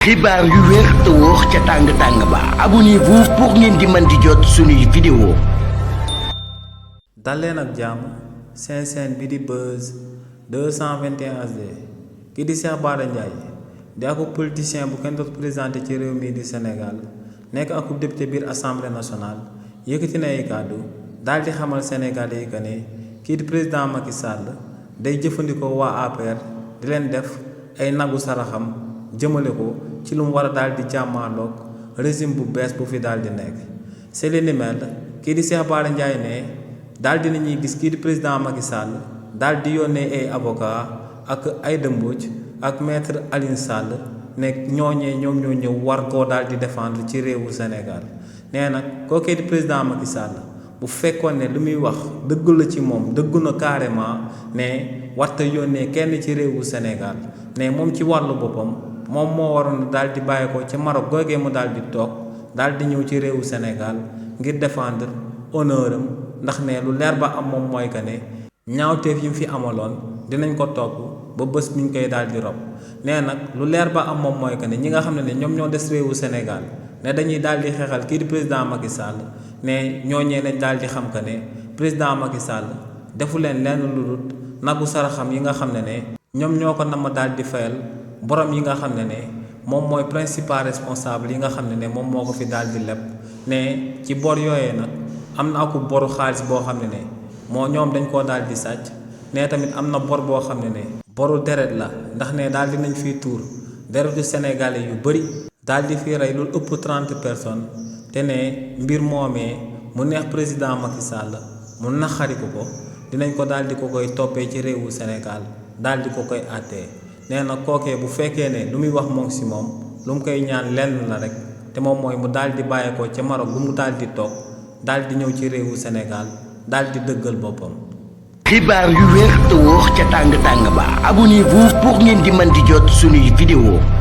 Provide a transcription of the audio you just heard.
xibaar yu wér te wóor ca tàng ba abonnez-vous pour ngeen di mën di jot suñuy vidéo. dal leen ak jàmm seen chaîne bi di Buzz 221 HD ki di Cheikh Bara Ndiaye di ak politicien bu kenn dootu présenté ci réew mi di Sénégal nekk ak député biir assemblée nationale yëkkati na ay kàddu daal di xamal Sénégalais yi que ne kii di président Macky Sall day jëfandikoo waa APR di leen def ay nagu saraxam jëmale ko ci lu mu war a daal di jàmmaarloog régime bu bees bu fi daal di nekk c'est li ni mel kii di Cheikh Bara Ndiaye ne daal di nañuy gis kii di président Macky Sall daal di yónnee ay avocat ak Aïda Mbodj ak maître Alioune Sall ne ñooñee ñoom ñoo ñëw war koo daal di défendre ci réewu Sénégal nee nag kookee di président Macky Sall bu fekkoon ne lu muy wax dëggu la ci moom dëggu na carrément ne warta yónnee kenn ci réewu Sénégal ne moom ci wàllu boppam moom moo waroon daal di bàyyi ko ci Maroc googee mu daal di toog daal di ñëw ci réewu Sénégal ngir défendre honneur am ndax ne lu leer ba am moom mooy que ne ñaawteef yi mu fi amaloon dinañ ko topp ba bés bi ñu koy daal di rob nee nag lu leer ba am moom mooy que ne ñi nga xam ne ñoom ñoo des réewu Sénégal ne dañuy daal di xeexal kii di président Macky Sall ne ñooñee nañ daal di xam que ne président Macky Sall defu leen lenn lu dul nagu saraxam yi nga xam ne ñoom ñoo ko nama daal di fayal borom yi nga xam ne moom mooy principal responsable yi nga xam ne moom moo ko fi daal di leb ne ci bor yooyee nag am na aku boru xaalis boo xam ne moo ñoom dañ koo daal di sàcc ne tamit am na bor boo xam ne boru deret la ndax ne daal di nañ fiy tuur deretu sénégalais yu bëri daal di fi rey lu ëpp 30 personnes te ne mbir moomee mu neex président Macky Sall mu naxari ko dinañ ko daal di ko koy toppee ci réewu Sénégal daal di ko koy àttee nee na kookee bu fekkee ne lu muy wax moom si moom lu mu koy ñaan lenn la rek te moom mooy mu daal di bàyyeekoo ca Maroc bu mu daal di toog daal di ñëw ci réewu Sénégal daal di dëggal boppam. xibaar yu wér te wóor ca tàng ba abonnez-vous pour ngeen di mën di jot suñuy vidéo.